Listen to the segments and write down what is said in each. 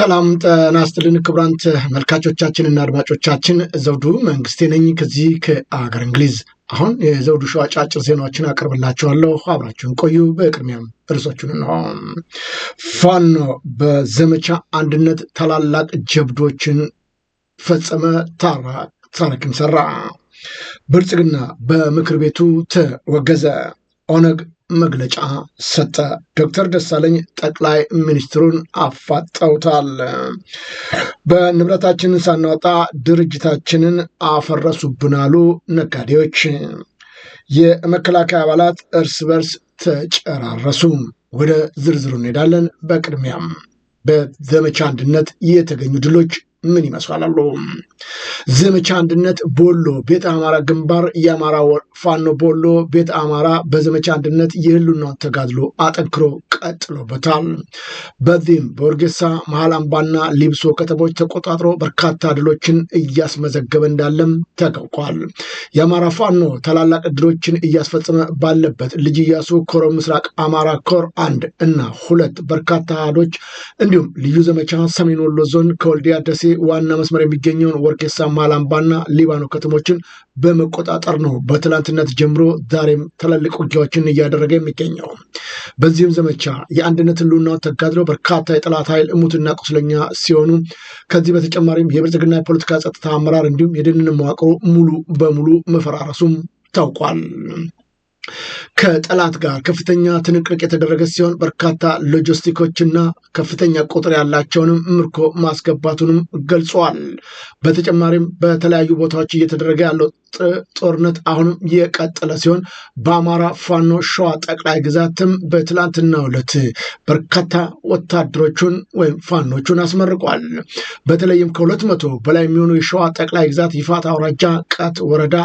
ሰላም ጤና ይስጥልን ክቡራን ተመልካቾቻችንና አድማጮቻችን፣ ዘውዱ መንግስቴ ነኝ ከዚህ ከአገር እንግሊዝ። አሁን የዘውዱ ሾው አጫጭር ዜናዎችን አቀርብላችኋለሁ፣ አብራችሁን ቆዩ። በቅድሚያም ርዕሶቹን ነው። ፋኖ በዘመቻ አንድነት ታላላቅ ጀብዶችን ፈጸመ፣ ታሪክም ሰራ። ብልጽግና በምክር ቤቱ ተወገዘ። ኦነግ መግለጫ ሰጠ። ዶክተር ደሳለኝ ጠቅላይ ሚኒስትሩን አፋጠውታል። በንብረታችንን ሳናወጣ ድርጅታችንን አፈረሱብን አሉ ነጋዴዎች። የመከላከያ አባላት እርስ በርስ ተጨራረሱ። ወደ ዝርዝሩ እንሄዳለን። በቅድሚያም በዘመቻ አንድነት የተገኙ ድሎች ምን ይመስላሉ? ዘመቻ አንድነት ቦሎ ቤተ አማራ ግንባር የአማራ ፋኖ ቦሎ ቤተ አማራ በዘመቻ አንድነት የህልውናውን ተጋድሎ አጠንክሮ ቀጥሎበታል። በዚህም በወርጌሳ መሃል አምባና ሊብሶ ከተሞች ተቆጣጥሮ በርካታ ድሎችን እያስመዘገበ እንዳለም ተገውቋል። የአማራ ፋኖ ታላላቅ ድሎችን እያስፈጸመ ባለበት ልጅ ኢያሱ ኮር ምስራቅ አማራ ኮር 1 እና 2 በርካታ አሃዶች እንዲሁም ልዩ ዘመቻ ሰሜን ወሎ ዞን ከወልዲያ ደሴ ዋና መስመር የሚገኘውን ወርጌሳ ማላምባና ሊባኖ ከተሞችን በመቆጣጠር ነው በትላንትነት ጀምሮ ዛሬም ትላልቅ ውጊያዎችን እያደረገ የሚገኘው። በዚህም ዘመቻ የአንድነት ህልውናውን ተጋድሎ በርካታ የጠላት ኃይል ሙትና ቁስለኛ ሲሆኑ ከዚህ በተጨማሪም የብልጽግና የፖለቲካ ጸጥታ አመራር እንዲሁም የደህንነት መዋቅሩ ሙሉ በሙሉ መፈራረሱም ታውቋል። ከጠላት ጋር ከፍተኛ ትንቅንቅ የተደረገ ሲሆን በርካታ ሎጂስቲኮችና ከፍተኛ ቁጥር ያላቸውንም ምርኮ ማስገባቱንም ገልጸዋል። በተጨማሪም በተለያዩ ቦታዎች እየተደረገ ያለው ጦርነት አሁንም የቀጠለ ሲሆን በአማራ ፋኖ ሸዋ ጠቅላይ ግዛትም በትላንትናው ዕለት በርካታ ወታደሮቹን ወይም ፋኖቹን አስመርቋል። በተለይም ከ200 በላይ የሚሆኑ የሸዋ ጠቅላይ ግዛት ይፋት አውራጃ ቀት ወረዳ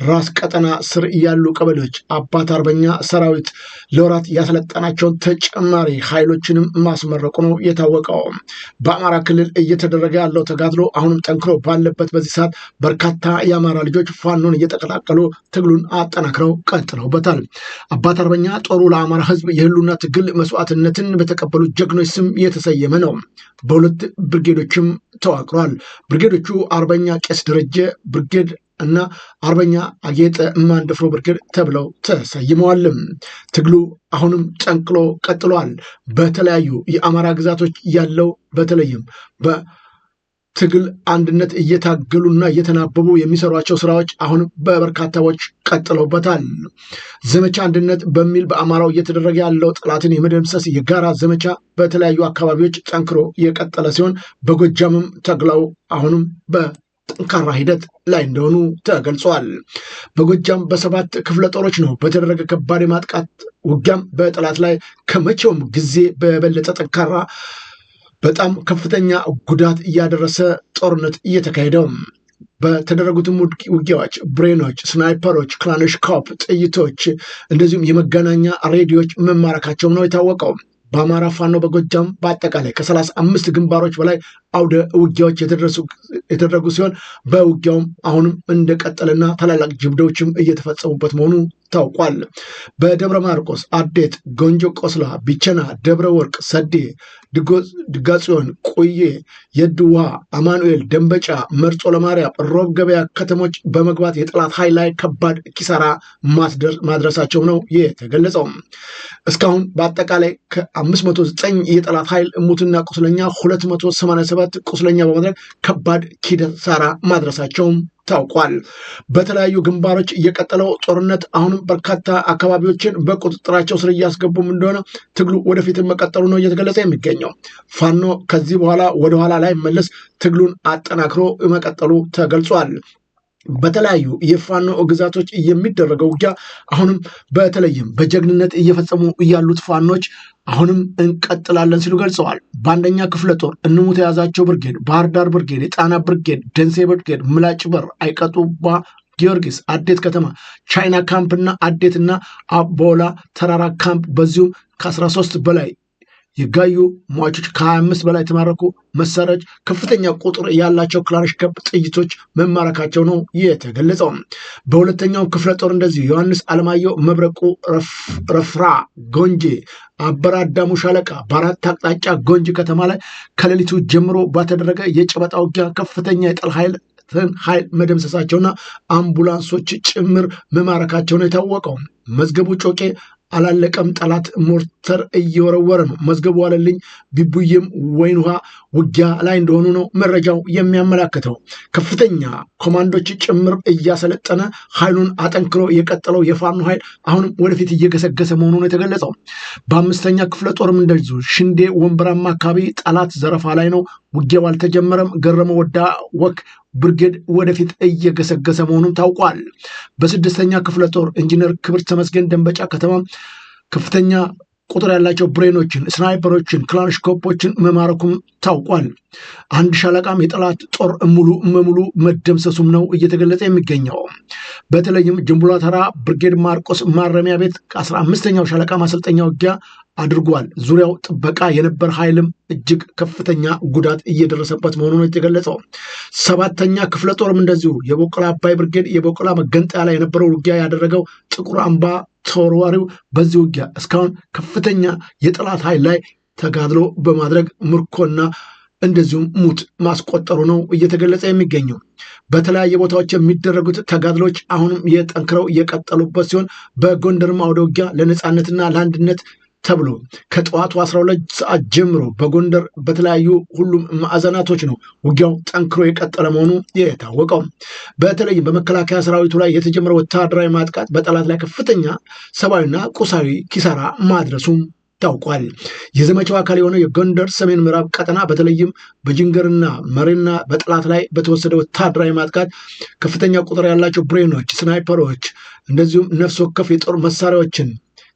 ራስ ቀጠና ስር ያሉ ቀበሌዎች አባት አርበኛ ሰራዊት ለወራት ያሰለጠናቸውን ተጨማሪ ኃይሎችንም ማስመረቁ ነው የታወቀው። በአማራ ክልል እየተደረገ ያለው ተጋድሎ አሁንም ጠንክሮ ባለበት በዚህ ሰዓት በርካታ የአማራ ልጆች ፋኖን እየተቀላቀሉ ትግሉን አጠናክረው ቀጥለውበታል። አባት አርበኛ ጦሩ ለአማራ ሕዝብ የህልውና ትግል መስዋዕትነትን በተቀበሉ ጀግኖች ስም የተሰየመ ነው። በሁለት ብርጌዶችም ተዋቅሯል። ብርጌዶቹ አርበኛ ቄስ ደረጀ ብርጌድ እና አርበኛ አጌጠ ማንደፍሮ ብርጌድ ተብለው ተሰይመዋል። ትግሉ አሁንም ጠንክሮ ቀጥሏል። በተለያዩ የአማራ ግዛቶች ያለው በተለይም በትግል አንድነት እየታገሉና እየተናበቡ የሚሰሯቸው ስራዎች አሁንም በበርካታዎች ቀጥለውበታል። ዘመቻ አንድነት በሚል በአማራው እየተደረገ ያለው ጠላትን የመደምሰስ የጋራ ዘመቻ በተለያዩ አካባቢዎች ጠንክሮ የቀጠለ ሲሆን በጎጃምም ተግለው አሁንም በጠንካራ ሂደት ላይ እንደሆኑ ተገልጿል። በጎጃም በ7 ክፍለ ጦሮች ነው በተደረገ ከባድ የማጥቃት ውጊያም በጠላት ላይ ከመቼውም ጊዜ በበለጠ ጠንካራ በጣም ከፍተኛ ጉዳት እያደረሰ ጦርነት እየተካሄደው በተደረጉትም ውጊያዎች ብሬኖች፣ ስናይፐሮች፣ ክላሽንኮቭ ጥይቶች እንደዚሁም የመገናኛ ሬዲዮች መማረካቸው ነው የታወቀው። በአማራ ፋኖ በጎጃም በአጠቃላይ ከ35 ግንባሮች በላይ አውደ ውጊያዎች የተደረጉ ሲሆን በውጊያውም አሁንም እንደቀጠለና ታላላቅ ጀብዶችም እየተፈጸሙበት መሆኑ ታውቋል። በደብረ ማርቆስ፣ አዴት፣ ጎንጆ ቆስላ፣ ቢቸና፣ ደብረ ወርቅ፣ ሰዴ፣ ድጋጽዮን፣ ቆዬ፣ የድውሃ፣ አማኑኤል፣ ደንበጫ፣ መርጦ ለማርያም፣ ሮብ ገበያ ከተሞች በመግባት የጠላት ኃይል ላይ ከባድ ኪሳራ ማድረሳቸው ነው የተገለጸው። እስካሁን በአጠቃላይ ከ509 የጠላት ኃይል ሙትና ቁስለኛ 287 ቁስለኛ በማድረግ ከባድ ኪሳራ ማድረሳቸውም ታውቋል። በተለያዩ ግንባሮች እየቀጠለው ጦርነት አሁንም በርካታ አካባቢዎችን በቁጥጥራቸው ስር እያስገቡም እንደሆነ ትግሉ ወደፊት መቀጠሉ ነው እየተገለጸ የሚገኘው። ፋኖ ከዚህ በኋላ ወደኋላ ላይ መለስ ትግሉን አጠናክሮ መቀጠሉ ተገልጿል። በተለያዩ የፋኖ ግዛቶች የሚደረገው ውጊያ አሁንም በተለይም በጀግንነት እየፈጸሙ ያሉት ፋኖች አሁንም እንቀጥላለን ሲሉ ገልጸዋል። በአንደኛ ክፍለ ጦር እንሙት የያዛቸው ብርጌድ፣ ባህር ዳር ብርጌድ፣ የጣና ብርጌድ፣ ደንሴ ብርጌድ፣ ምላጭ በር፣ አይቀጡባ ጊዮርጊስ፣ አዴት ከተማ፣ ቻይና ካምፕና አዴትና አቦላ ተራራ ካምፕ በዚሁም ከ13 በላይ የጋዩ ሟቾች ከ25 በላይ የተማረኩ መሳሪያዎች፣ ከፍተኛ ቁጥር ያላቸው ክላሽንኮቭ ጥይቶች መማረካቸው ነው የተገለጸው። በሁለተኛው ክፍለ ጦር እንደዚሁ ዮሐንስ አለማየሁ፣ መብረቁ ረፍራ፣ ጎንጄ አበራዳሙ ሻለቃ በአራት አቅጣጫ ጎንጂ ከተማ ላይ ከሌሊቱ ጀምሮ በተደረገ የጨበጣ ውጊያ ከፍተኛ የጠላት ኃይል መደምሰሳቸውና አምቡላንሶች ጭምር መማረካቸው ነው የታወቀው። መዝገቡ ጮቄ አላለቀም። ጠላት ሞርተር እየወረወረ ነው። መዝገቡ አለልኝ ቢቡዬም ወይን ውሃ ውጊያ ላይ እንደሆኑ ነው መረጃው የሚያመላክተው። ከፍተኛ ኮማንዶች ጭምር እያሰለጠነ ኃይሉን አጠንክሮ የቀጠለው የፋኖ ኃይል አሁንም ወደፊት እየገሰገሰ መሆኑ ነው የተገለጸው። በአምስተኛ ክፍለ ጦርም እንደዚሁ ሽንዴ ወንበራማ አካባቢ ጠላት ዘረፋ ላይ ነው። ውጊያው አልተጀመረም። ገረመ ወዳ ወክ ብርጌድ ወደፊት እየገሰገሰ መሆኑም ታውቋል። በስድስተኛ ክፍለ ጦር ኢንጂነር ክብር ተመስገን ደንበጫ ከተማ ከፍተኛ ቁጥር ያላቸው ብሬኖችን፣ ስናይፐሮችን፣ ክላሽንኮቮችን መማረኩም ታውቋል። አንድ ሻለቃም የጠላት ጦር ሙሉ በሙሉ መደምሰሱም ነው እየተገለጸ የሚገኘው። በተለይም ጅምቡላ ተራ ብርጌድ ማርቆስ ማረሚያ ቤት ከ15ኛው ሻለቃ ማሰልጠኛ ውጊያ አድርጓል። ዙሪያው ጥበቃ የነበር ኃይልም እጅግ ከፍተኛ ጉዳት እየደረሰበት መሆኑ ነው የተገለጸው። ሰባተኛ ክፍለ ጦርም እንደዚሁ የቦቆላ አባይ ብርጌድ የቦቆላ መገንጠያ ላይ የነበረው ውጊያ ያደረገው ጥቁር አምባ ተወርዋሪው በዚህ ውጊያ እስካሁን ከፍተኛ የጠላት ኃይል ላይ ተጋድሎ በማድረግ ምርኮና እንደዚሁም ሙት ማስቆጠሩ ነው እየተገለጸ የሚገኘው። በተለያየ ቦታዎች የሚደረጉት ተጋድሎች አሁንም የጠንክረው እየቀጠሉበት ሲሆን በጎንደርም አውደ ውጊያ ለነፃነትና ለአንድነት ተብሎ ከጠዋቱ 12 ሰዓት ጀምሮ በጎንደር በተለያዩ ሁሉም ማዕዘናቶች ነው ውጊያው ጠንክሮ የቀጠለ መሆኑ የታወቀው። በተለይም በመከላከያ ሰራዊቱ ላይ የተጀመረው ወታደራዊ ማጥቃት በጠላት ላይ ከፍተኛ ሰብአዊና ቁሳዊ ኪሳራ ማድረሱም ታውቋል። የዘመቻው አካል የሆነው የጎንደር ሰሜን ምዕራብ ቀጠና በተለይም በጅንገርና መሪና በጠላት ላይ በተወሰደ ወታደራዊ ማጥቃት ከፍተኛ ቁጥር ያላቸው ብሬኖች፣ ስናይፐሮች እንደዚሁም ነፍስ ወከፍ የጦር መሳሪያዎችን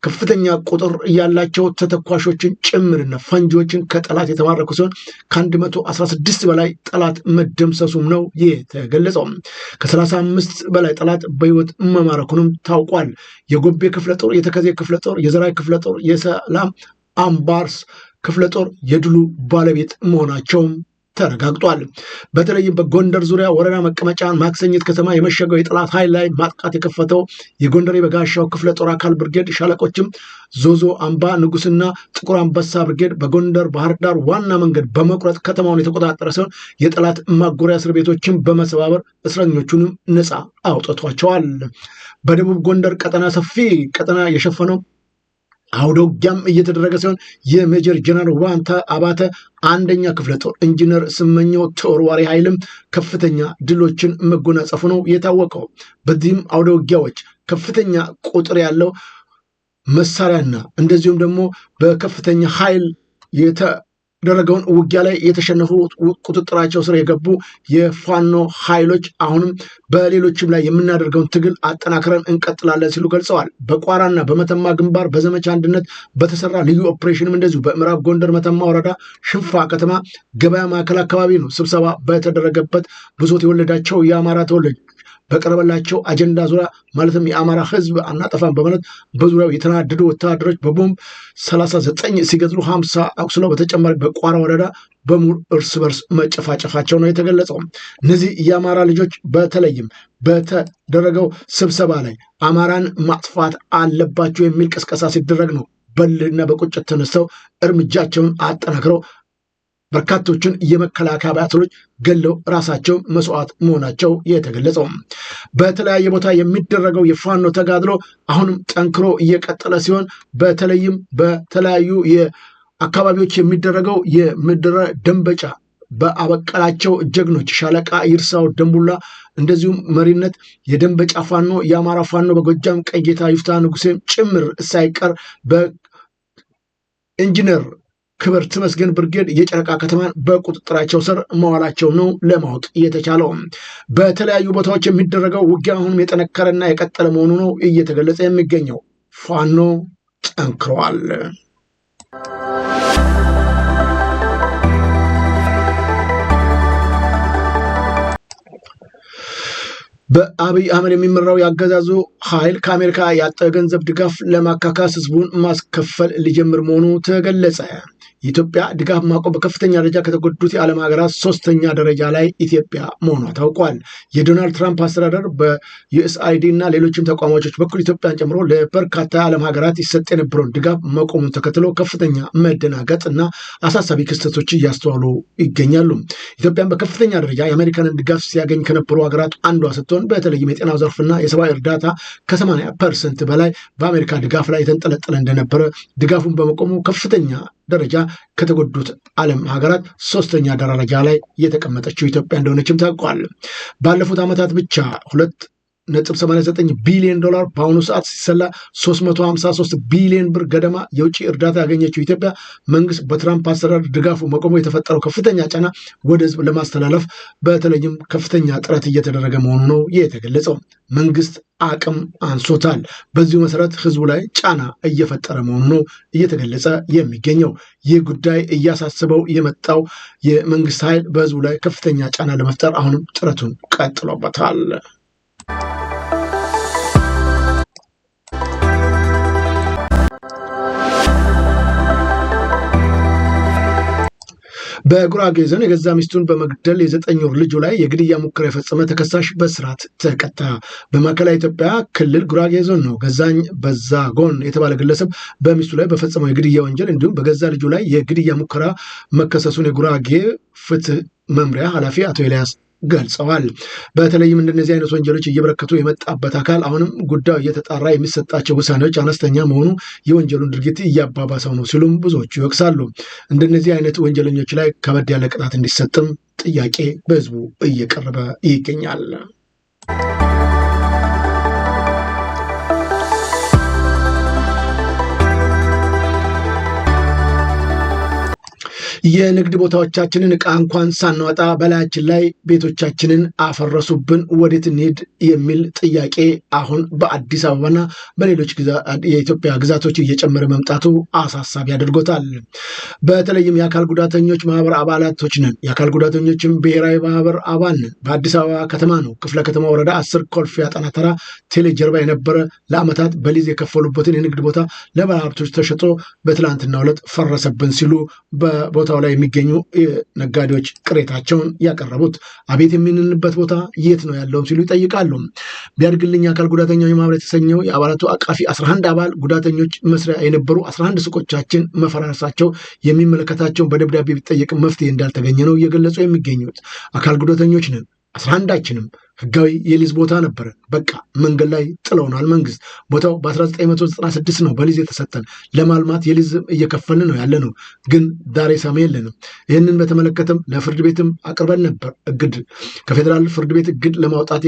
ከፍተኛ ቁጥር ያላቸው ተተኳሾችን ጭምርና ፈንጂዎችን ከጠላት የተማረኩ ሲሆን ከ116 በላይ ጠላት መደምሰሱም ነው የተገለጸው። ከ35 በላይ ጠላት በህይወት መማረኩንም ታውቋል። የጎቤ ክፍለ ጦር፣ የተከዜ ክፍለ ጦር፣ የዘራይ ክፍለ ጦር፣ የሰላም አምባርስ ክፍለ ጦር የድሉ ባለቤት መሆናቸውም ተረጋግጧል። በተለይም በጎንደር ዙሪያ ወረዳ መቀመጫ ማክሰኝት ከተማ የመሸገው የጠላት ኃይል ላይ ማጥቃት የከፈተው የጎንደር የበጋሻው ክፍለ ጦር አካል ብርጌድ ሻለቆችም ዞዞ አምባ ንጉስና ጥቁር አንበሳ ብርጌድ በጎንደር ባህር ዳር ዋና መንገድ በመቁረጥ ከተማውን የተቆጣጠረ ሲሆን የጠላት ማጎሪያ እስር ቤቶችን በመሰባበር እስረኞቹንም ነፃ አውጥቷቸዋል። በደቡብ ጎንደር ቀጠና ሰፊ ቀጠና የሸፈነው አውደ ውጊያም እየተደረገ ሲሆን የሜጀር ጀነራል ውባንተ አባተ አንደኛ ክፍለ ጦር ኢንጂነር ስመኘው ተወርዋሪ ኃይልም ከፍተኛ ድሎችን መጎናጸፉ ነው የታወቀው። በዚህም አውደ ውጊያዎች ከፍተኛ ቁጥር ያለው መሳሪያና እንደዚሁም ደግሞ በከፍተኛ ኃይል የተደረገውን ውጊያ ላይ የተሸነፉ ቁጥጥራቸው ስር የገቡ የፋኖ ኃይሎች አሁንም በሌሎችም ላይ የምናደርገውን ትግል አጠናክረን እንቀጥላለን ሲሉ ገልጸዋል። በቋራና በመተማ ግንባር በዘመቻ አንድነት በተሰራ ልዩ ኦፕሬሽንም እንደዚሁ በምዕራብ ጎንደር መተማ ወረዳ ሽንፋ ከተማ ገበያ ማዕከል አካባቢ ነው ስብሰባ በተደረገበት ብሶት የወለዳቸው የአማራ ተወላጆች በቀረበላቸው አጀንዳ ዙሪያ ማለትም የአማራ ሕዝብ አናጠፋም በማለት በዙሪያው የተናደዱ ወታደሮች በቦምብ 39 ሲገድሉ 50 አቁስለው በተጨማሪ በቋራ ወረዳ በሙሉ እርስ በርስ መጨፋጨፋቸው ነው የተገለጸው። እነዚህ የአማራ ልጆች በተለይም በተደረገው ስብሰባ ላይ አማራን ማጥፋት አለባቸው የሚል ቅስቀሳ ሲደረግ ነው በልህና በቁጭት ተነስተው እርምጃቸውን አጠናክረው በርካቶችን የመከላከያ አባላቶች ገለው ራሳቸው መስዋዕት መሆናቸው የተገለጸው። በተለያየ ቦታ የሚደረገው የፋኖ ተጋድሎ አሁንም ጠንክሮ እየቀጠለ ሲሆን በተለይም በተለያዩ አካባቢዎች የሚደረገው የምድረ ደንበጫ በአበቀላቸው ጀግኖች ሻለቃ ይርሳው ደንቡላ እንደዚሁም መሪነት የደንበጫ ፋኖ የአማራ ፋኖ በጎጃም ቀኝጌታ ይፍታ ንጉሴም ጭምር ሳይቀር በኢንጂነር ክብር ተመስገን ብርጌድ የጨረቃ ከተማን በቁጥጥራቸው ስር መዋላቸው ነው ለማወቅ የተቻለው። በተለያዩ ቦታዎች የሚደረገው ውጊያ አሁንም የጠነከረና የቀጠለ መሆኑ ነው እየተገለጸ የሚገኘው። ፋኖ ጠንክረዋል። በአብይ አህመድ የሚመራው ያገዛዙ ኃይል ከአሜሪካ ያጣው የገንዘብ ድጋፍ ለማካካስ ህዝቡን ማስከፈል ሊጀምር መሆኑ ተገለጸ። የኢትዮጵያ ድጋፍ ማቆም በከፍተኛ ደረጃ ከተጎዱት የዓለም ሀገራት 3ኛ ደረጃ ላይ ኢትዮጵያ መሆኗ ታውቋል። የዶናልድ ትራምፕ አስተዳደር በዩኤስአይዲ እና ሌሎችም ተቋማቶች በኩል ኢትዮጵያን ጨምሮ ለበርካታ የዓለም ሀገራት ይሰጥ የነበረውን ድጋፍ መቆሙን ተከትሎ ከፍተኛ መደናገጥ እና አሳሳቢ ክስተቶች እያስተዋሉ ይገኛሉ። ኢትዮጵያን በከፍተኛ ደረጃ የአሜሪካንን ድጋፍ ሲያገኝ ከነበሩ ሀገራት አንዷ ስትሆን በተለይም የጤናው ዘርፍና የሰብአዊ እርዳታ ከ80% በላይ በአሜሪካ ድጋፍ ላይ የተንጠለጠለ እንደነበረ ድጋፉን በመቆሙ ከፍተኛ ደረጃ ከተጎዱት ዓለም ሀገራት 3ኛ ደረጃ ላይ የተቀመጠችው ኢትዮጵያ እንደሆነችም ታውቋል። ባለፉት ዓመታት ብቻ $2.89 ቢሊዮን በአሁኑ ሰዓት ሲሰላ 353 ቢሊዮን ብር ገደማ የውጭ እርዳታ ያገኘችው ኢትዮጵያ መንግስት በትራምፕ አስተዳደር ድጋፉ መቆሙ የተፈጠረው ከፍተኛ ጫና ወደ ህዝብ ለማስተላለፍ በተለይም ከፍተኛ ጥረት እየተደረገ መሆኑ ነው የተገለጸው። መንግስት አቅም አንሶታል። በዚሁ መሰረት ህዝቡ ላይ ጫና እየፈጠረ መሆኑ ነው እየተገለጸ የሚገኘው። ይህ ጉዳይ እያሳሰበው የመጣው የመንግስት ኃይል በህዝቡ ላይ ከፍተኛ ጫና ለመፍጠር አሁንም ጥረቱን ቀጥሎበታል። በጉራጌ ዞን የገዛ ሚስቱን በመግደል የ9 ወር ልጁ ላይ የግድያ ሙከራ የፈጸመ ተከሳሽ በእስራት ተቀጣ። በማዕከላዊ ኢትዮጵያ ክልል ጉራጌ ዞን ነው ገዛኝ በዛጎን የተባለ ግለሰብ በሚስቱ ላይ በፈጸመው የግድያ ወንጀል እንዲሁም በገዛ ልጁ ላይ የግድያ ሙከራ መከሰሱን የጉራጌ ፍትህ መምሪያ ኃላፊ አቶ ኤልያስ ገልጸዋል። በተለይም እንደነዚህ አይነት ወንጀሎች እየበረከቱ የመጣበት አካል አሁንም ጉዳዩ እየተጣራ የሚሰጣቸው ውሳኔዎች አነስተኛ መሆኑ የወንጀሉን ድርጊት እያባባሰው ነው ሲሉም ብዙዎቹ ይወቅሳሉ። እንደነዚህ አይነት ወንጀለኞች ላይ ከበድ ያለ ቅጣት እንዲሰጥም ጥያቄ በህዝቡ እየቀረበ ይገኛል። የንግድ ቦታዎቻችንን ዕቃ እንኳን ሳናወጣ በላያችን ላይ ቤቶቻችንን አፈረሱብን፣ ወዴት እንሂድ የሚል ጥያቄ አሁን በአዲስ አበባና በሌሎች የኢትዮጵያ ግዛቶች እየጨመረ መምጣቱ አሳሳቢ አድርጎታል። በተለይም የአካል ጉዳተኞች ማህበር አባላቶች ነን። የአካል ጉዳተኞችም ብሔራዊ ማህበር አባል ነን። በአዲስ አበባ ከተማ ነው ክፍለ ከተማ ወረዳ 10 ኮልፌ አጠና ተራ ቴሌ ጀርባ የነበረ ለዓመታት በሊዝ የከፈሉበትን የንግድ ቦታ ለባለሀብቶች ተሸጦ በትላንትናው ዕለት ፈረሰብን ሲሉ በቦታው ላይ የሚገኙ ነጋዴዎች ቅሬታቸውን ያቀረቡት። አቤት የምንልበት ቦታ የት ነው ያለው ሲሉ ይጠይቃሉ። ቢያድግልኝ አካል ጉዳተኛው የማህበር የተሰኘው የአባላቱ አቃፊ 11 አባል ጉዳተኞች መስሪያ የነበሩ 11 ሱቆቻችን መፈራረሳቸው የሚመለከታቸውን በደብዳቤ ቢጠየቅ መፍትሄ እንዳልተገኘ ነው እየገለጹ የሚገኙት። አካል ጉዳተኞች ነን 11ችንም ህጋዊ የሊዝ ቦታ ነበር። በቃ መንገድ ላይ ጥለውናል። መንግስት ቦታው በ1996 ነው በሊዝ የተሰጠን። ለማልማት የሊዝ እየከፈልን ነው ያለነው፣ ግን ዳሬ ሳሚ የለንም። ይህንን በተመለከተም ለፍርድ ቤትም አቅርበን ነበር። እግድ ከፌዴራል ፍርድ ቤት እግድ ለማውጣት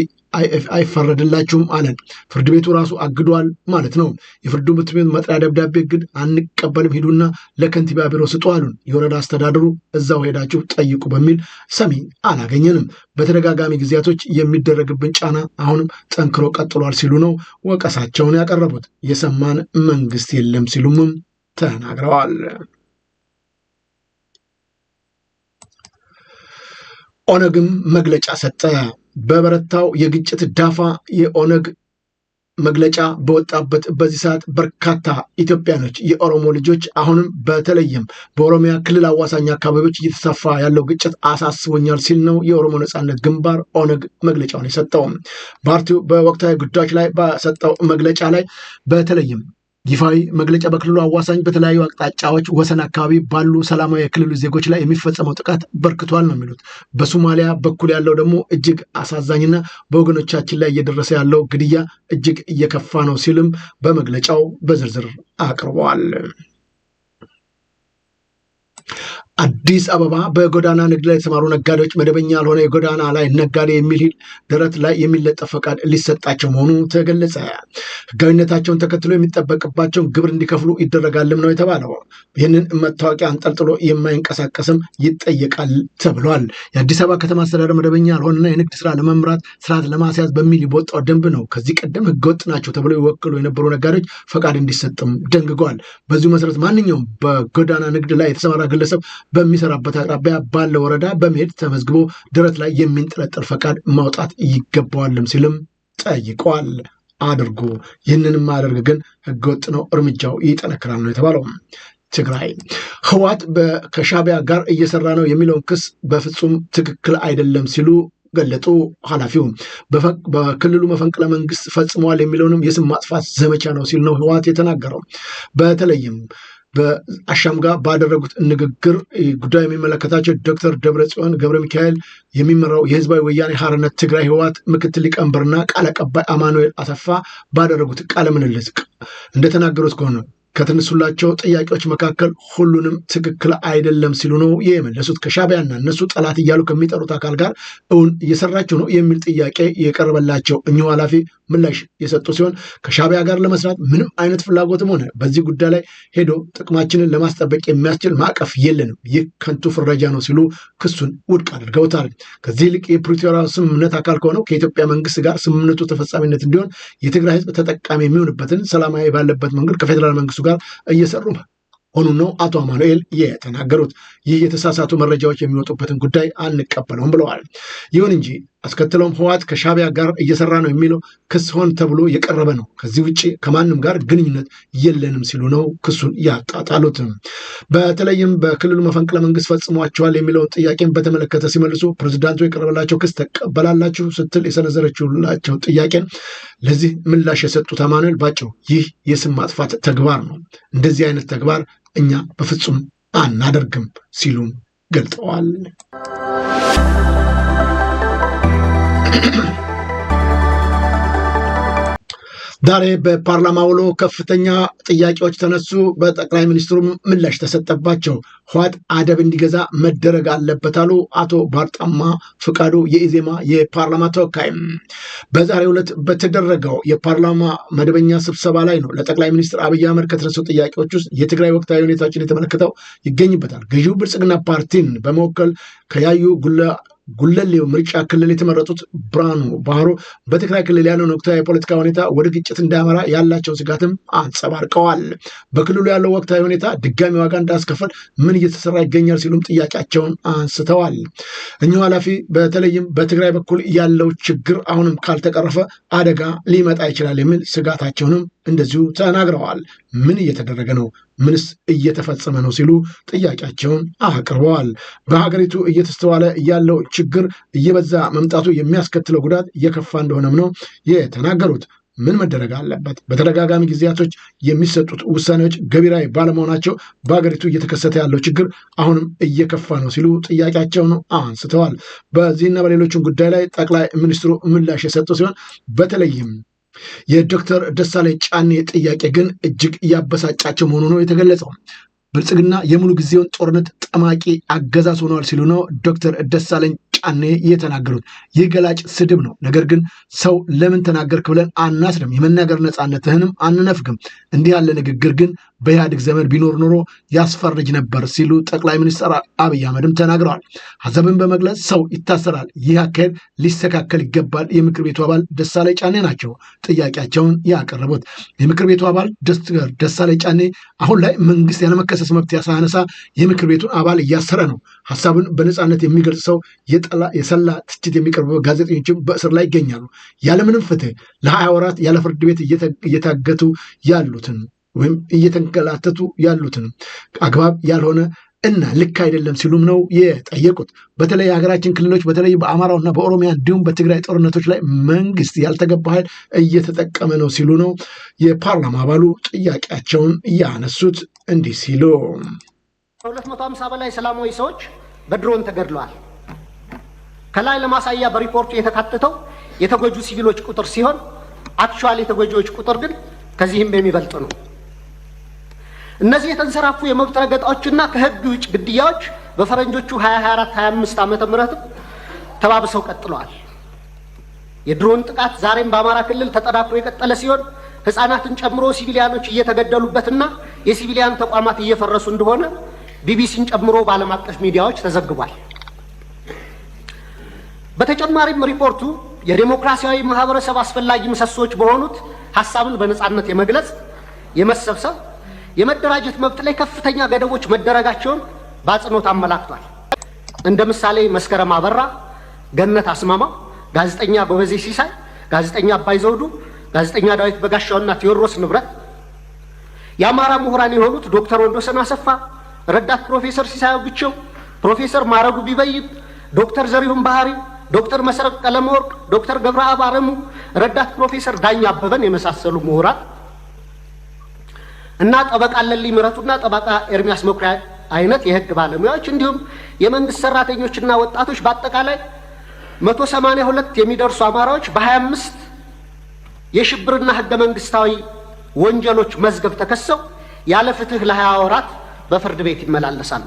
አይፈረድላችሁም አለን። ፍርድ ቤቱ ራሱ አግዷል ማለት ነው። የፍርዱ ቤት መጥሪያ ደብዳቤ እግድ አንቀበልም፣ ሂዱና ለከንቲባ ቢሮ ስጡ አሉን። የወረዳ አስተዳደሩ እዛው ሄዳችሁ ጠይቁ በሚል ሰሚ አላገኘንም። በተደጋጋሚ ጊዜያቶች የሚደረግብን ጫና አሁንም ጠንክሮ ቀጥሏል ሲሉ ነው ወቀሳቸውን ያቀረቡት። የሰማን መንግስት የለም ሲሉም ተናግረዋል። ኦነግም መግለጫ ሰጠ። በበረታው የግጭት ዳፋ የኦነግ መግለጫ በወጣበት በዚህ ሰዓት በርካታ ኢትዮጵያኖች የኦሮሞ ልጆች አሁንም በተለይም በኦሮሚያ ክልል አዋሳኝ አካባቢዎች እየተሰፋ ያለው ግጭት አሳስቦኛል ሲል ነው የኦሮሞ ነጻነት ግንባር ኦነግ መግለጫውን የሰጠው። ፓርቲው በወቅታዊ ጉዳዮች ላይ በሰጠው መግለጫ ላይ በተለይም ይፋዊ መግለጫ በክልሉ አዋሳኝ በተለያዩ አቅጣጫዎች ወሰን አካባቢ ባሉ ሰላማዊ የክልሉ ዜጎች ላይ የሚፈጸመው ጥቃት በርክቷል ነው የሚሉት። በሶማሊያ በኩል ያለው ደግሞ እጅግ አሳዛኝና በወገኖቻችን ላይ እየደረሰ ያለው ግድያ እጅግ እየከፋ ነው ሲልም በመግለጫው በዝርዝር አቅርበዋል። አዲስ አበባ በጎዳና ንግድ ላይ የተሰማሩ ነጋዴዎች መደበኛ ያልሆነ የጎዳና ላይ ነጋዴ የሚል ደረት ላይ የሚለጠፍ ፈቃድ ሊሰጣቸው መሆኑ ተገለጸ። ሕጋዊነታቸውን ተከትሎ የሚጠበቅባቸውን ግብር እንዲከፍሉ ይደረጋልም ነው የተባለው። ይህንን መታወቂያ አንጠልጥሎ የማይንቀሳቀስም ይጠየቃል ተብሏል። የአዲስ አበባ ከተማ አስተዳደር መደበኛ ያልሆነና የንግድ ስራ ለመምራት ስርዓት ለማስያዝ በሚል የወጣው ደንብ ነው። ከዚህ ቀደም ሕገወጥ ናቸው ተብለው ይወክሉ የነበሩ ነጋዴዎች ፈቃድ እንዲሰጥም ደንግጓል። በዚሁ መሰረት ማንኛውም በጎዳና ንግድ ላይ የተሰማራ ግለሰብ በሚሰራበት አቅራቢያ ባለ ወረዳ በመሄድ ተመዝግቦ ደረት ላይ የሚንጠለጠል ፈቃድ ማውጣት ይገባዋልም ሲልም ጠይቀዋል። አድርጉ፣ ይህንን ማያደርግ ግን ህገወጥ ነው፣ እርምጃው ይጠነክራል ነው የተባለው። ትግራይ ህወሓት ከሻዕቢያ ጋር እየሰራ ነው የሚለውን ክስ በፍጹም ትክክል አይደለም ሲሉ ገለጡ። ኃላፊው በክልሉ መፈንቅለ መንግስት ፈጽመዋል የሚለውንም የስም ማጥፋት ዘመቻ ነው ሲል ነው ህወሓት የተናገረው። በተለይም በአሻም ጋር ባደረጉት ንግግር ጉዳዩ የሚመለከታቸው ዶክተር ደብረጽዮን ገብረ ሚካኤል የሚመራው የህዝባዊ ወያኔ ሓርነት ትግራይ ህወሓት ምክትል ሊቀመንበርና ቃል አቀባይ አማኑኤል አሰፋ ባደረጉት ቃለ ምልልስ እንደተናገሩት ከሆነ ከተነሱላቸው ጥያቄዎች መካከል ሁሉንም ትክክል አይደለም ሲሉ ነው የመለሱት። ከሻዕቢያና እነሱ ጠላት እያሉ ከሚጠሩት አካል ጋር እውን እየሰራቸው ነው የሚል ጥያቄ የቀረበላቸው እኚሁ ኃላፊ ምላሽ የሰጡ ሲሆን ከሻዕቢያ ጋር ለመስራት ምንም አይነት ፍላጎትም ሆነ በዚህ ጉዳይ ላይ ሄዶ ጥቅማችንን ለማስጠበቅ የሚያስችል ማዕቀፍ የለንም፣ ይህ ከንቱ ፍረጃ ነው ሲሉ ክሱን ውድቅ አድርገውታል። ከዚህ ይልቅ የፕሪቶሪያ ስምምነት አካል ከሆነው ከኢትዮጵያ መንግስት ጋር ስምምነቱ ተፈጻሚነት እንዲሆን የትግራይ ህዝብ ተጠቃሚ የሚሆንበትን ሰላማዊ ባለበት መንገድ ከፌዴራል መንግስቱ ጋር እየሰሩ ሆኑ ነው አቶ አማኑኤል የተናገሩት። ይህ የተሳሳቱ መረጃዎች የሚወጡበትን ጉዳይ አንቀበለውም ብለዋል። ይሁን እንጂ አስከትለውም ህወሓት ከሻዕቢያ ጋር እየሰራ ነው የሚለው ክስ ሆን ተብሎ የቀረበ ነው፣ ከዚህ ውጭ ከማንም ጋር ግንኙነት የለንም ሲሉ ነው ክሱን ያጣጣሉት። በተለይም በክልሉ መፈንቅለ መንግስት ፈጽሟቸዋል የሚለውን ጥያቄን በተመለከተ ሲመልሱ ፕሬዚዳንቱ የቀረበላቸው ክስ ተቀበላላችሁ ስትል የሰነዘረችላቸው ጥያቄን ለዚህ ምላሽ የሰጡት አማኑኤል ባጭሩ ይህ የስም ማጥፋት ተግባር ነው፣ እንደዚህ አይነት ተግባር እኛ በፍጹም አናደርግም ሲሉም ገልጠዋል። ዛሬ በፓርላማ ውሎ ከፍተኛ ጥያቄዎች ተነሱ። በጠቅላይ ሚኒስትሩም ምላሽ ተሰጠባቸው። ህወሓት አደብ እንዲገዛ መደረግ አለበት አሉ አቶ ባርጣማ ፍቃዱ የኢዜማ የፓርላማ ተወካይ። በዛሬው ዕለት በተደረገው የፓርላማ መደበኛ ስብሰባ ላይ ነው ለጠቅላይ ሚኒስትር አብይ አህመድ ከተነሱ ጥያቄዎች ውስጥ የትግራይ ወቅታዊ ሁኔታዎችን የተመለከተው ይገኝበታል። ገዢው ብልጽግና ፓርቲን በመወከል ከያዩ ጉለሌው ምርጫ ክልል የተመረጡት ብርሃኑ ባህሩ በትግራይ ክልል ያለውን ወቅታዊ የፖለቲካ ሁኔታ ወደ ግጭት እንዳያመራ ያላቸውን ስጋትም አንጸባርቀዋል። በክልሉ ያለው ወቅታዊ ሁኔታ ድጋሚ ዋጋ እንዳስከፈል ምን እየተሰራ ይገኛል ሲሉም ጥያቄያቸውን አንስተዋል። እኚሁ ኃላፊ በተለይም በትግራይ በኩል ያለው ችግር አሁንም ካልተቀረፈ አደጋ ሊመጣ ይችላል የሚል ስጋታቸውንም እንደዚሁ ተናግረዋል። ምን እየተደረገ ነው? ምንስ እየተፈጸመ ነው? ሲሉ ጥያቄያቸውን አቅርበዋል። በሀገሪቱ እየተስተዋለ ያለው ችግር እየበዛ መምጣቱ የሚያስከትለው ጉዳት እየከፋ እንደሆነም ነው የተናገሩት። ምን መደረግ አለበት? በተደጋጋሚ ጊዜያቶች የሚሰጡት ውሳኔዎች ገቢራዊ ባለመሆናቸው በሀገሪቱ እየተከሰተ ያለው ችግር አሁንም እየከፋ ነው ሲሉ ጥያቄያቸውን አንስተዋል። በዚህና በሌሎችም ጉዳይ ላይ ጠቅላይ ሚኒስትሩ ምላሽ የሰጡ ሲሆን በተለይም የዶክተር ደሳለኝ ጫኔ ጥያቄ ግን እጅግ እያበሳጫቸው መሆኑ ነው የተገለጸው። ብልጽግና የሙሉ ጊዜውን ጦርነት ጠማቂ አገዛዝ ሆነዋል ሲሉ ነው ዶክተር ደሳለኝ ጫኔ የተናገሩት። ይህ ገላጭ ስድብ ነው። ነገር ግን ሰው ለምን ተናገርክ ብለን አናስርም፣ የመናገር ነፃነትህንም አንነፍግም። እንዲህ ያለ ንግግር ግን በኢህአዴግ ዘመን ቢኖር ኖሮ ያስፈርጅ ነበር ሲሉ ጠቅላይ ሚኒስትር አብይ አህመድም ተናግረዋል። ሀሳብን በመግለጽ ሰው ይታሰራል። ይህ አካሄድ ሊስተካከል ይገባል። የምክር ቤቱ አባል ደሳለኝ ጫኔ ናቸው ጥያቄያቸውን ያቀረቡት። የምክር ቤቱ አባል ደሳለኝ ጫኔ አሁን ላይ መንግስት ያለመከሰስ መብት ሳያነሳ የምክር ቤቱን አባል እያሰረ ነው። ሀሳቡን በነፃነት የሚገልጽ ሰው የሰላ ትችት የሚቀርቡ ጋዜጠኞችም በእስር ላይ ይገኛሉ። ያለምንም ፍትህ ለ20 ወራት ያለ ፍርድ ቤት እየታገቱ ያሉትን ወይም እየተንገላተቱ ያሉትን አግባብ ያልሆነ እና ልክ አይደለም ሲሉም ነው የጠየቁት። በተለይ የሀገራችን ክልሎች በተለይ በአማራውና በኦሮሚያ እንዲሁም በትግራይ ጦርነቶች ላይ መንግስት ያልተገባ ኃይል እየተጠቀመ ነው ሲሉ ነው የፓርላማ አባሉ ጥያቄያቸውን ያነሱት። እንዲህ ሲሉ ከ250 በላይ ሰላማዊ ሰዎች በድሮን ተገድለዋል። ከላይ ለማሳያ በሪፖርቱ የተካተተው የተጎጁ ሲቪሎች ቁጥር ሲሆን actual የተጎጂዎች ቁጥር ግን ከዚህም የሚበልጥ ነው። እነዚህ የተንሰራፉ የመብት ረገጣዎችና ከህግ ውጭ ግድያዎች በፈረንጆቹ 2024 25 ዓመተ ምህረትም ተባብሰው ቀጥለዋል። የድሮን ጥቃት ዛሬም በአማራ ክልል ተጠናክሮ የቀጠለ ሲሆን ህፃናትን ጨምሮ ሲቪሊያኖች እየተገደሉበትና የ civilian ተቋማት እየፈረሱ እንደሆነ ቢቢሲን ጨምሮ በዓለም አቀፍ ሚዲያዎች ተዘግቧል። በተጨማሪም ሪፖርቱ የዴሞክራሲያዊ ማህበረሰብ አስፈላጊ ምሰሶዎች በሆኑት ሀሳብን በነፃነት የመግለጽ፣ የመሰብሰብ፣ የመደራጀት መብት ላይ ከፍተኛ ገደቦች መደረጋቸውን በአጽንኦት አመላክቷል። እንደ ምሳሌ መስከረም አበራ፣ ገነት አስማማው፣ ጋዜጠኛ ጎበዜ ሲሳይ ጋዜጠኛ አባይ ዘውዱ፣ ጋዜጠኛ ዳዊት በጋሻውና ቴዎድሮስ ንብረት፣ የአማራ ምሁራን የሆኑት ዶክተር ወንዶሰን አሰፋ፣ ረዳት ፕሮፌሰር ሲሳይ አውግቸው፣ ፕሮፌሰር ማረጉ ቢበይን፣ ዶክተር ዘሪሁን ባህሪ፣ ዶክተር መሰረት ቀለመወርቅ፣ ዶክተር ገብረአብ አረሙ፣ ረዳት ፕሮፌሰር ዳኛ አበበን የመሳሰሉ ምሁራን እና ጠበቃ አለልኝ ምረቱና ጠበቃ ኤርሚያስ መኩሪያ አይነት የህግ ባለሙያዎች እንዲሁም የመንግስት ሰራተኞችና ወጣቶች በአጠቃላይ 182 የሚደርሱ አማራዎች በ25 የሽብርና ህገ መንግስታዊ ወንጀሎች መዝገብ ተከሰው ያለ ፍትህ ለ20 ወራት በፍርድ ቤት ይመላለሳሉ።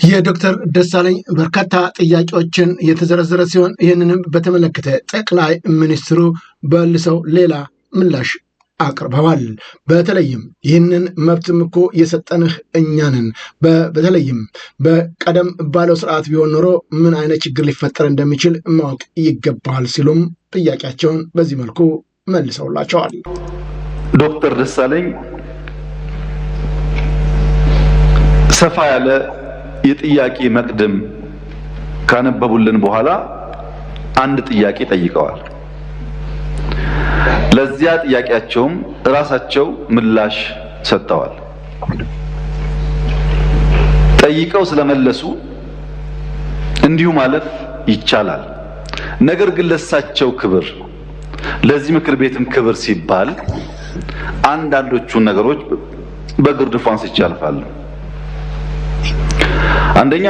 የዶክተር ደሳለኝ በርካታ ጥያቄዎችን የተዘረዘረ ሲሆን ይህንንም በተመለከተ ጠቅላይ ሚኒስትሩ መልሰው ሌላ ምላሽ አቅርበዋል። በተለይም ይህንን መብትም እኮ የሰጠንህ እኛ ነን። በተለይም በቀደም ባለው ስርዓት ቢሆን ኖሮ ምን አይነት ችግር ሊፈጠር እንደሚችል ማወቅ ይገባል ሲሉም ጥያቄያቸውን በዚህ መልኩ መልሰውላቸዋል። ዶክተር ደሳለኝ ሰፋ ያለ የጥያቄ መቅድም ካነበቡልን በኋላ አንድ ጥያቄ ጠይቀዋል። ለዚያ ጥያቄያቸውም ራሳቸው ምላሽ ሰጥተዋል። ጠይቀው ስለመለሱ እንዲሁ ማለፍ ይቻላል። ነገር ግን ለሳቸው ክብር፣ ለዚህ ምክር ቤትም ክብር ሲባል አንዳንዶቹን ነገሮች በግርድፉ አንስቼ አልፋለሁ። አንደኛ፣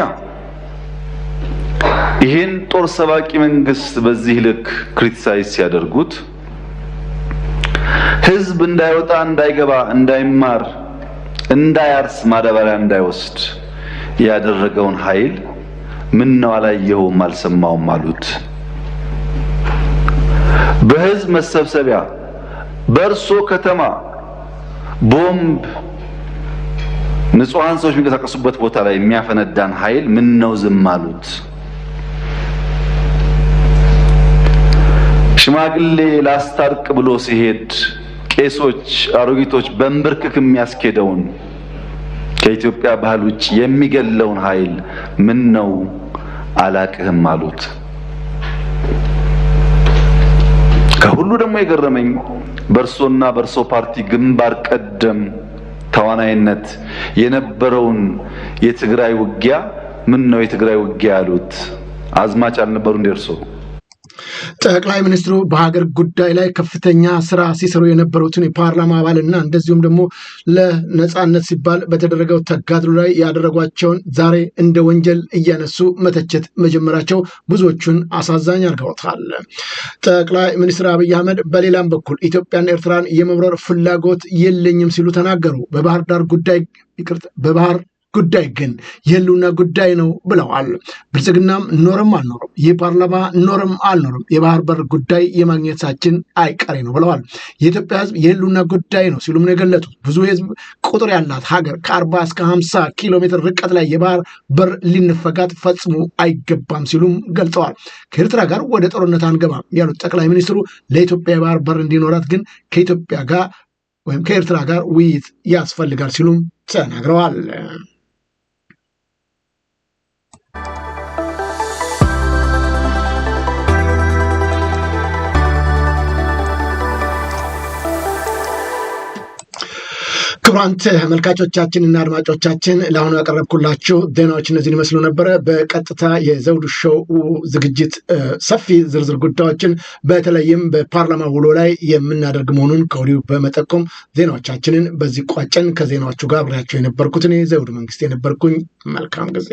ይሄን ጦር ሰባቂ መንግስት በዚህ ልክ criticize ሲያደርጉት ህዝብ እንዳይወጣ፣ እንዳይገባ፣ እንዳይማር፣ እንዳያርስ፣ ማዳበሪያ እንዳይወስድ ያደረገውን ኃይል ምን ነው አላየኸውም አልሰማውም አሉት። በህዝብ መሰብሰቢያ በእርሶ ከተማ ቦምብ ንጹሐን ሰዎች የሚንቀሳቀሱበት ቦታ ላይ የሚያፈነዳን ኃይል ምን ነው ዝም አሉት? ሽማግሌ ላስታርቅ ብሎ ሲሄድ ቄሶች፣ አሮጊቶች በእንብርክክ የሚያስኬደውን ከኢትዮጵያ ባህል ውጭ የሚገለውን ኃይል ምን ነው አላቅህም አሉት? ከሁሉ ደግሞ የገረመኝ በእርሶና በእርሶ ፓርቲ ግንባር ቀደም ተዋናይነት የነበረውን የትግራይ ውጊያ ምን ነው የትግራይ ውጊያ ያሉት? አዝማች አልነበሩ እንደ እርሶ? ጠቅላይ ሚኒስትሩ በሀገር ጉዳይ ላይ ከፍተኛ ስራ ሲሰሩ የነበሩትን የፓርላማ አባልና እንደዚሁም ደግሞ ለነፃነት ሲባል በተደረገው ተጋድሎ ላይ ያደረጓቸውን ዛሬ እንደ ወንጀል እያነሱ መተቸት መጀመራቸው ብዙዎቹን አሳዛኝ አድርገውታል። ጠቅላይ ሚኒስትር አብይ አህመድ በሌላም በኩል ኢትዮጵያን ኤርትራን የመብረር ፍላጎት የለኝም ሲሉ ተናገሩ። በባህር ዳር ጉዳይ ይቅርታ፣ በባህር ጉዳይ ግን የህልውና ጉዳይ ነው ብለዋል። ብልጽግናም ኖርም አልኖርም፣ ይህ ፓርላማ ኖርም አልኖርም የባህር በር ጉዳይ የማግኘታችን አይቀሬ ነው ብለዋል። የኢትዮጵያ ህዝብ የህልውና ጉዳይ ነው ሲሉም ነው የገለጹት። ብዙ የህዝብ ቁጥር ያላት ሀገር ከ40 እስከ 50 ኪሎ ሜትር ርቀት ላይ የባህር በር ሊነፈጋት ፈጽሞ አይገባም ሲሉም ገልጸዋል። ከኤርትራ ጋር ወደ ጦርነት አንገባም ያሉት ጠቅላይ ሚኒስትሩ ለኢትዮጵያ የባህር በር እንዲኖራት ግን ከኢትዮጵያ ጋር ወይም ከኤርትራ ጋር ውይይት ያስፈልጋል ሲሉም ተናግረዋል። ክቡራን ተመልካቾቻችንና አድማጮቻችን ለአሁኑ ያቀረብኩላችሁ ዜናዎች እነዚህን ይመስሉ ነበረ። በቀጥታ የዘውዱ ሾው ዝግጅት ሰፊ ዝርዝር ጉዳዮችን በተለይም በፓርላማ ውሎ ላይ የምናደርግ መሆኑን ከወዲሁ በመጠቆም ዜናዎቻችንን በዚህ ቋጨን። ከዜናዎቹ ጋር አብሬያቸው የነበርኩት እኔ ዘውዱ መንግስት የነበርኩኝ። መልካም ጊዜ።